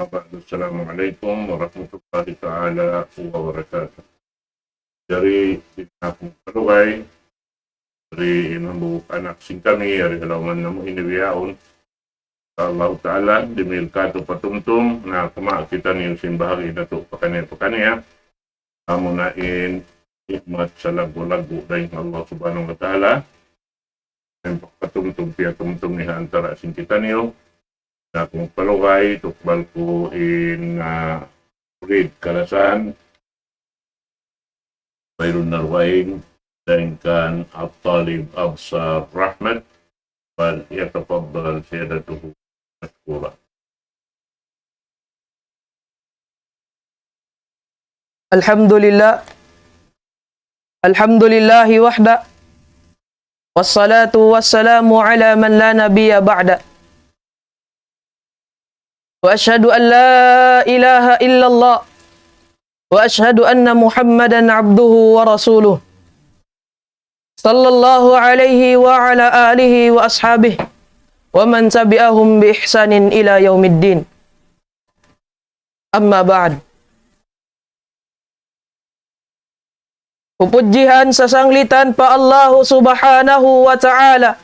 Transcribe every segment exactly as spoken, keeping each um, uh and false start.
وبعد، السلام عليكم ورحمة الله تعالى وبركاته. Jari, sin aku malugay, jari in hambuuk anak sin kami, yari ha lawm namu' ini bihaun. Insha Allah Ta'ala, dumihil katu' patumtum, na kuma' kitaniyu sin bahagi' natu' pakaniya-pakaniya. Amuna in nikmat salaggu'-laggu' dayn ha Allah Subhanahu wa Ta'ala. In pagpatumtum, piyatumtum niya ha antara' sin kitaniyu. Na aku magpalugay, tukbal ku in, ah, murid kalasahan, Khairun Narwain, dayn kan At-Talib Absar Rahmat, فليتفضل سيادته مشكورا. الحمد لله. الحمد لله وحده. والصلاة والسلام على من لا نبي بعده. وأشهد أن لا إله إلا الله. وأشهد أن محمدا عبده ورسوله. صلى الله عليه وعلى آله وأصحابه ومن تبعهم بإحسان إلى يوم الدين. أما بعد. Pupudjihan sasanglitan pa Allahu Subhanahu wa Ta'ala.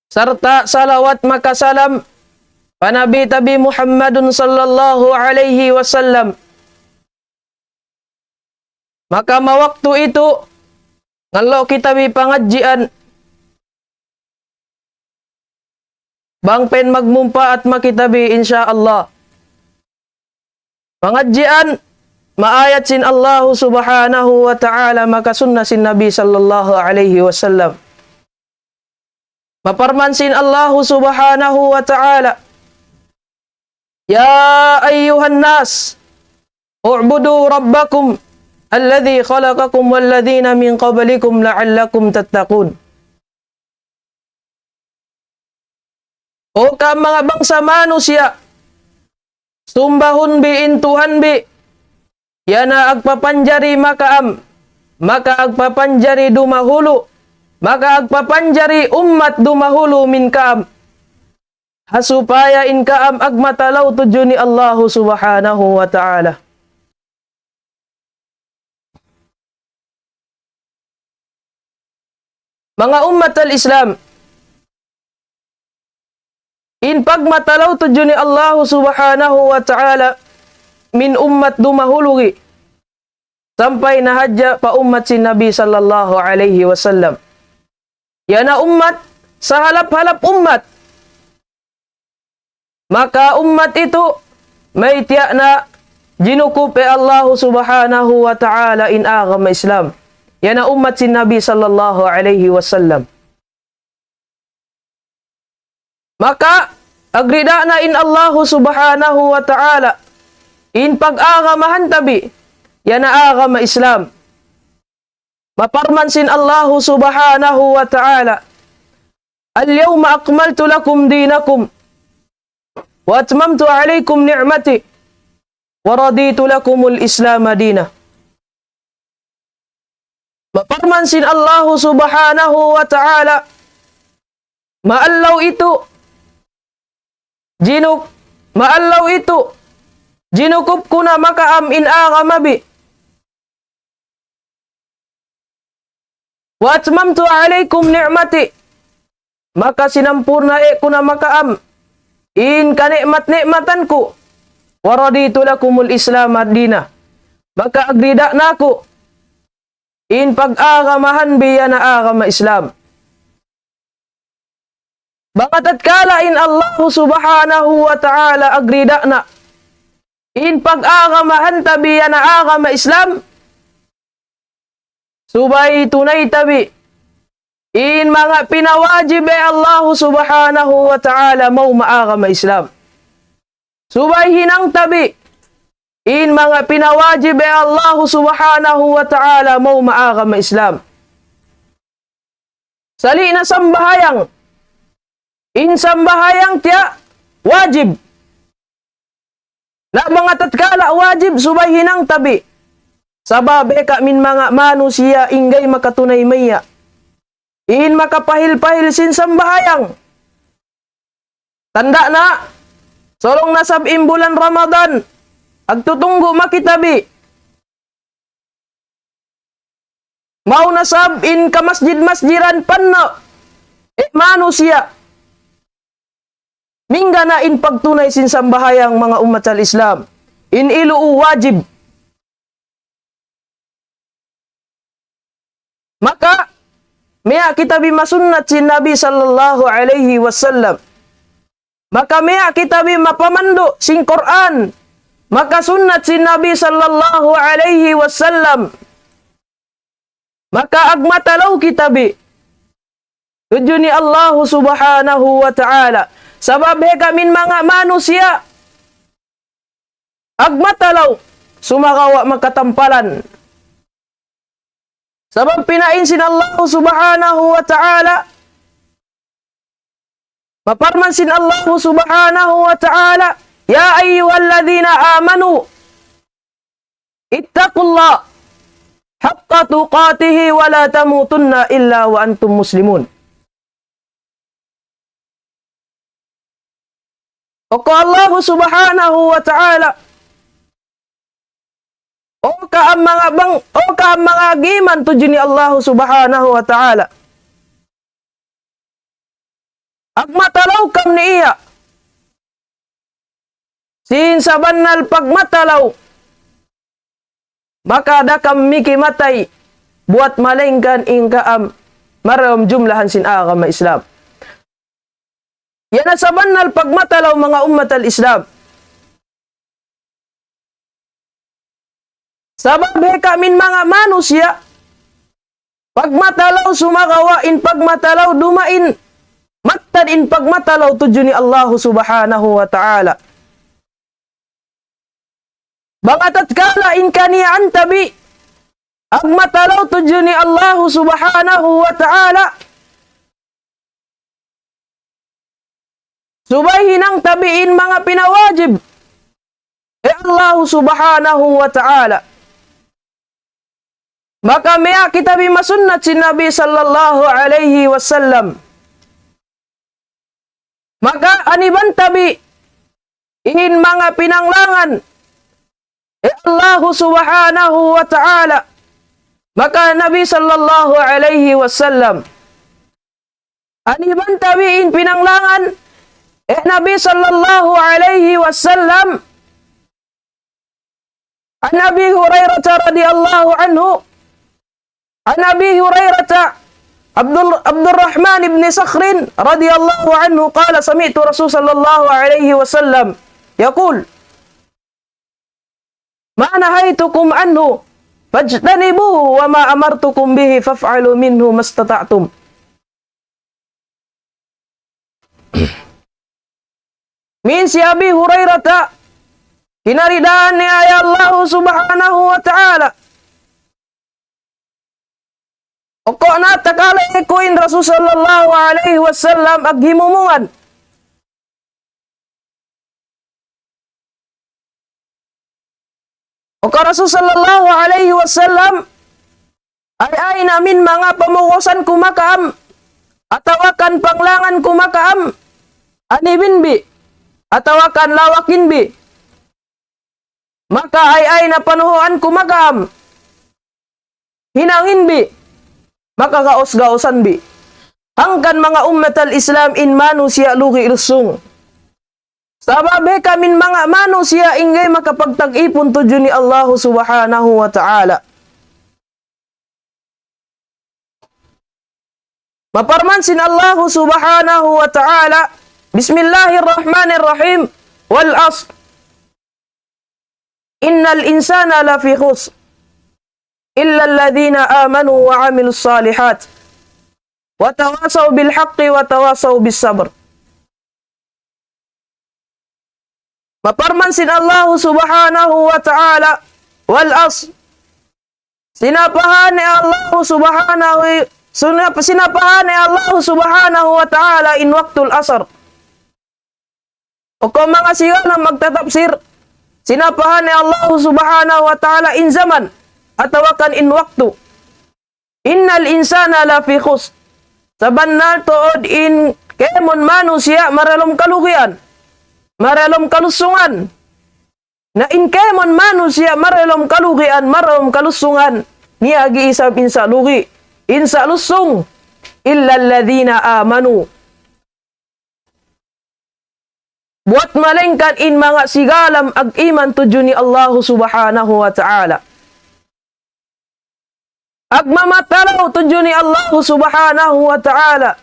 Sarta' salawat makasalam pa Nabi tabi Muhammadun sallallahu alayhi wasallam. Maka mawaktu itu, ngallu' kita bi pangadjian, bang pa'in magmumpaat ma kita bi, insya Allah. Pangadjian, maayat sin Allahu Subhanahu wa Ta'ala, maka sunna sin Nabi sallallahu alayhi wasallam. Maparman sin Allahu Subhanahu wa Ta'ala, يا أيها الناس اعبدوا ربكم الذي خلقكم والذين من قبلكم لعلكم تتقون. O kamu manga bangsa manusiya', sumbahun bi in Tuhan bi, yana agpapanjari makaam, maka agpapanjari dumahulu, maka agpapanjari ummat dumahulu min kaam. Ha supaya in kaam agmatalaw tudju ni Allahu Subhanahu wa Ta'ala. Manga ummat al-Islam, in pagmatalaw tudju ni Allahu Subhanahu wa Ta'ala min ummat dumahulu gi, sampay na hadja pa ummat sin Nabi sallallahu alayhi wasallam. Yana ummat, sahalap-halap ummat. Maka ummat itu, mayta' na jinukup hi Allahu Subhanahu wa Ta'ala in agama Islam. Yana ummat sin Nabi sallallahu alayhi wasallam. Maka, agrida' na in Allahu Subhanahu wa Ta'ala, in pag-agamahan tabi, yana agama Islam. Maparman sin Allahu Subhanahu wa Ta'ala, اليوم أكملت لكم دينكم وأتممت عليكم نعمتي ورضيت لكم الإسلام دينا. Maparman sin Allahu Subhanahu wa Ta'ala, maallaw itu, jinuk-, maallaw itu, jinukup ku na makaam in agama bi. وأتممت عليكم نعمتي. Maka sinampurna' ku na makaam in kani'mat-ni'matan ku. ورضيت لكم الإسلام دينا. Maka agrida' na aku in pag-agamahan bi yana agama Islam. Bang tatkala in Allahu Subhanahu wa Ta'ala agrida' na in pag-agamahan tabi yana agama Islam, subay tunay tabi in manga pinawajib hi Allahu Subhanahu wa Ta'ala mawn ha agama Islam. Subay hinang tabi in manga pinawajib hi Allahu Subhanahu wa Ta'ala mawn ha agama Islam. Sali' na sambahayang. In sambahayang tiya' wajib. Na bang tatkala wajib subay hinang tabi. Sabab eka min manga manusiya' in ga'i makatunay maya'. In makapahil-pahil sin sambahayang. Tanda' na, Surung na sab in bulan Ramadan, agtutunggu' makitabi. Mawn na sab in kamasjid-masjidan panna'. E manusiya'. Minggana' in pagtunay sin sambahayang manga ummat al-Islam. In ilu wajib. Maka, miya' kita bi masunnat sin Nabi sallallahu alayhi wasallam. Maka miya' kita bi mapamandu' sin Qur'an. Maka sunnat sin Nabi sallallahu alayhi wasallam. Maka agmatalaw kita bi. Tudju ni Allahu subhanahu wa ta'ala. Sabab he kami manga manusiya'. Agmatalaw, sumagawa' makatampalan. Sabab pinain sin Allah subhanahu wa ta'ala, maparman sin Allah subhanahu wa ta'ala, يا أيها الذين آمنوا اتقوا الله حق تقاته ولا تموتن إلا وأنتم مسلمون. O ka Allah subhanahu wa ta'ala. O ka manga bang, o ka manga agiman tudju ni Allah subhanahu wa ta'ala. Agmatalaw kam niya. Sin sabannal pagmatalaw. Maka da kam mikimatay buwat malaingkan in kaam marayaw jumlahan sin agama Islam. Yan na sabannal pagmatalaw manga ummat al-Islam. Sabab he kami manga manusiya', pagmatalaw sumagawa' in pagmatalaw dumain, mattan in pagmatalaw tudju ni Allah subhanahu wa ta'ala. Bang atatkala in kaniyaan tabi', agmatalaw tudju ni Allahu subhanahu wa ta'ala. Subay hinang tabi' in manga pinawajib. E Allahu subhanahu wa ta'ala. Maka miya' kita bi masunnat sin Nabi sallallahu alayhi wasallam. Maka aniban tabi' in manga pinanglangan. E Allahu subhanahu wa ta'ala. Maka Nabi sallallahu alayhi wasallam. Aniban tabi' in pinanglangan. E Nabi sallallahu alayhi wasallam. عن أبي هريرة رضي الله عنه، عن أبي هريرة عبد ال-، عبد الرحمن بن صخر رضي الله عنه قال: سمعت رسول صلى الله عليه وسلم يقول: ما نهيتكم عنه فاجتنبوه وما أمرتكم به فافعلوا منه ما استطعتم. Amin hi Abi Hurairata, kinaridaan niya in Allah subhanahu wa ta'ala. Unu in tatkala in Rasul sallallahu alayhi wasallam aghimumungan. Unu in Rasul sallallahu alayhi wasallam, ayaw na amin manga pamugasan ku makaam, atawa kan panglangan ku makaam, anibin bi, atawa kan lawakin bi. Maka ayaw na panuhuan ku makaam. Hinangin bi. Maka gaus-gausan bi. Hangkan manga ummat al-Islam in manusiya' lugi' lusung. Sabab he kami manga manusiya' in ga'i makapagtag-ipun tudju ni Allah subhanahu wa ta'ala. Maparman sin Allah subhanahu wa ta'ala, بسم الله الرحمن الرحيم، والعصر، إن الإنسان لفي خسر، إلا الذين آمنوا وعملوا الصالحات، وتواصوا بالحق وتواصوا بالصبر. Maparman sin Allah subhanahu wa ta'ala, والعصر. Sinapahan niya Allah subhanahu, sinap-, sinapahan niya Allah subhanahu wa ta'ala in waktul asar. Unu in manga sigalan magtatapsir, sinapahan niya Allah subhanahu wa ta'ala in zaman, atawa kan in waktu. إن الإنسان لفي خسر. Sabunnal tuud in kēmon manusiya' marayaw kalugian. marayaw kalusungan. Na in kaymu manusiya' marayaw kalugian, marayaw kalusungan, niya agi isab in sa lugi, in sa lusung, إلا الذين آمنوا. Buwat malaingkan in manga sigalam ag-iman tudju ni Allahu Subhanahu wa Ta'ala. Ag mamatalaw tudju ni Allahu Subhanahu wa Ta'ala.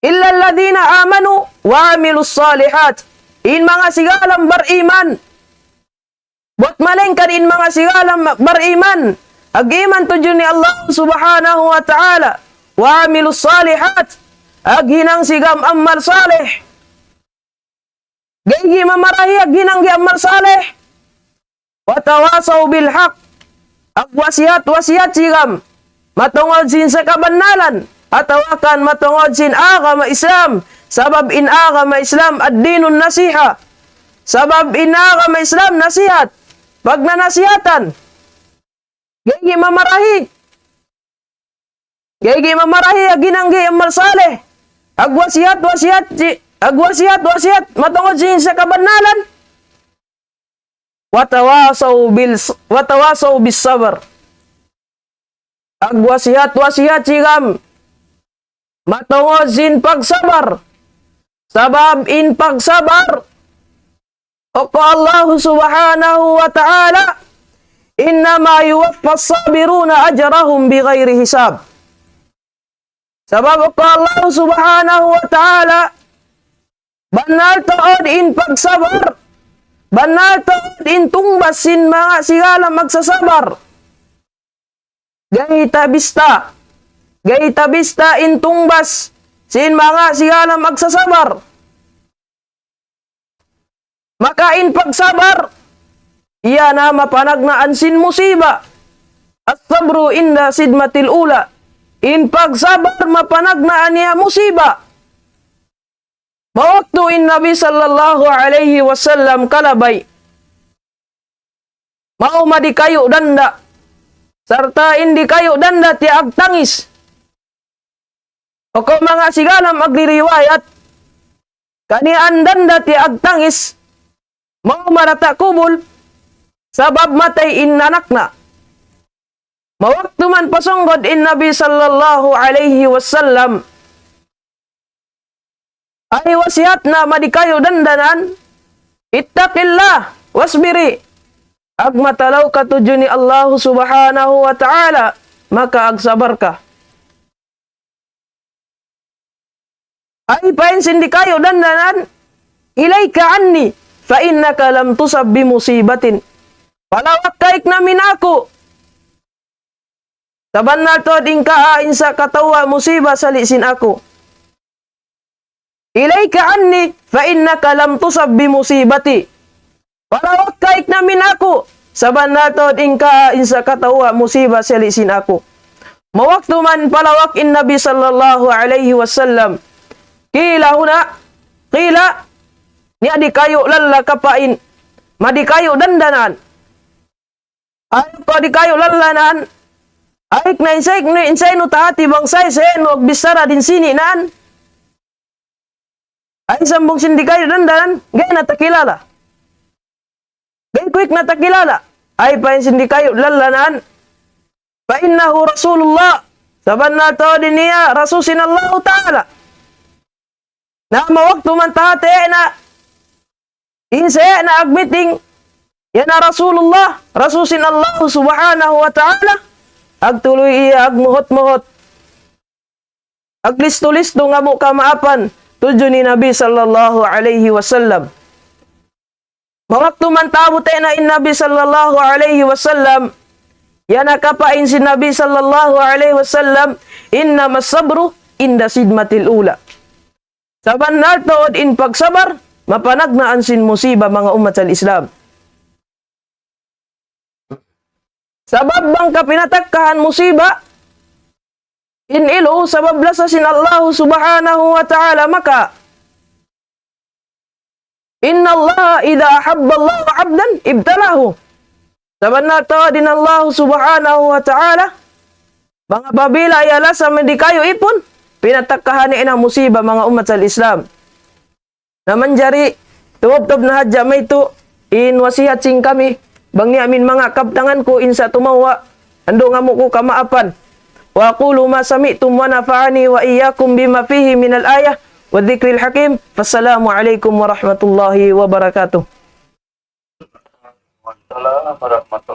إلا الذين آمنوا وعملوا الصالحات. In manga sigalam bariman. Buwat malaingkan in manga sigalam bariman. Ag-iman tudju ni Allah Subhanahu wa Ta'ala. وعملوا الصالحات. Ag hinang sigam amal salih. Gaigi mamarahi ag hinang di amal salih. وتواصوا بالحق. Ag wasiyat-wasiyat sigam matungud sin sa kabannalan, atawa kan matungud sin agama Islam. Sabab in agama Islam الدين النصيحة. Sabab in agama Islam nasihat. Pagnanasihatan. Gaigi mamarahi. Gaigi mamarahi, ag hinang di amal salih. Ag wasiyat-wasiyat, si-, ag wasiyat-wasiyat matungud sin sa kabannalan. وتواصوا بال-, وتواصوا بالصبر. Ag wasiyat-wasiyat sigam matungud sin pagsabar. Sabab in pagsabar, ag Allah Subhanahu wa Ta'ala, إنما يوفى الصابرون أجرهم بغير حساب. Sabab ag Allah Subhanahu wa Ta'ala, bannal tuud in pagsabar, bannal tuud in tungbas sin manga sigalam magsasabar. Ga'i ta bista. Ga'i ta bista in tungbas sin manga sigalam magsasabar. Maka in pagsabar, iya na mapanagnaan sin musiba. الصبر عند الصدمة الأولى. In pagsabar mapanagnaan niya musiba. Mawaktu in Nabi sallallahu alayhi wasallam kalabay. Mauma di kayu danda. Sarta' in di kayu danda tiya' agtangis. Ag manga sigalam agdiriwayat, kaniya-kaniya danda tiya' agtangis, mauma da ta kubul, sabab matay in anak na. Mawaktu man pasungud in Nabi sallallahu alayhi wasallam, ay wasiyat na madi kayu dandanan, اتق الله واصبري. Ag matalaw ka tudju ni Allah subhanahu wa ta'ala, maka ag sabar ka. Ay pain sin di kayu dandanan, إليك عني فإنك لم تصب بمصيبة. Palawak kaik na min aku. Sabannal tuud in kaa in sa katawa musiba sali sin aku. إليك عني فإنك لم تصب بمصيبتي. Palawak kaik na min aku. Sabannal tuud in kaa in sa katawa musiba sali sin aku. Mawaktu man palawak in Nabi sallallahu alayhi wasallam. قيل هنا، قيل, niya di kayu lalla kapain. Madi kayu dandanan. Ay, ag di kayu lallanan. Ay, na insay, na insay nu tahati bang sa, sa nu ag bichara di sini nan. Ay, sambung sin di kayu dandanan, ga'i na ta kilala. Ga'i ku na ta kilala. Ay, pain sin di kayu lallanan. فإنه رسول الله. Sabannal tuud niya, Rasul sin Allahu Ta'ala. Na mawaktu man tahati na, in sa na ag meeting, yan na Rasulullah, Rasul sin Allah subhanahu wa ta'ala, ag tuluy iya ag muhut-muhut. Ag listu-listu nga mu kamaapan, tudju ni Nabi sallallahu alayhi wasallam. Mawaktu man tabuti na in Nabi sallallahu alayhi wasallam, yan na kapain sin Nabi sallallahu alayhi wasallam, إنما الصبر عند الصدمة الأولى. Sabannal tuud in pagsabar, mapanagnaan sin musiba manga ummat al-Islam. Sabab bang ka pinatakkahan musiba, in ilu, sabab lasa sin Allah subhanahu wa ta'ala maka. إن الله إذا أحب الله عبدا ابتلاه. Sabannal tuud in Allah subhanahu wa ta'ala, bang apabila iya lasa madi kayu ipun, pinatakkahan niya na musiba manga ummat sal Islam. Na manjari, tubtub na hadja maytu', in wasihat sin kami, bang niya amin manga kabtangan ku in sa tumawa, andu' nga mu ku kamaapan. وأقول ما سمعتم ونفعني وإياكم بما فيه من الآية والذكر الحكيم. فالسلام عليكم ورحمة الله وبركاته. Waalaikumsalam warahmatullahi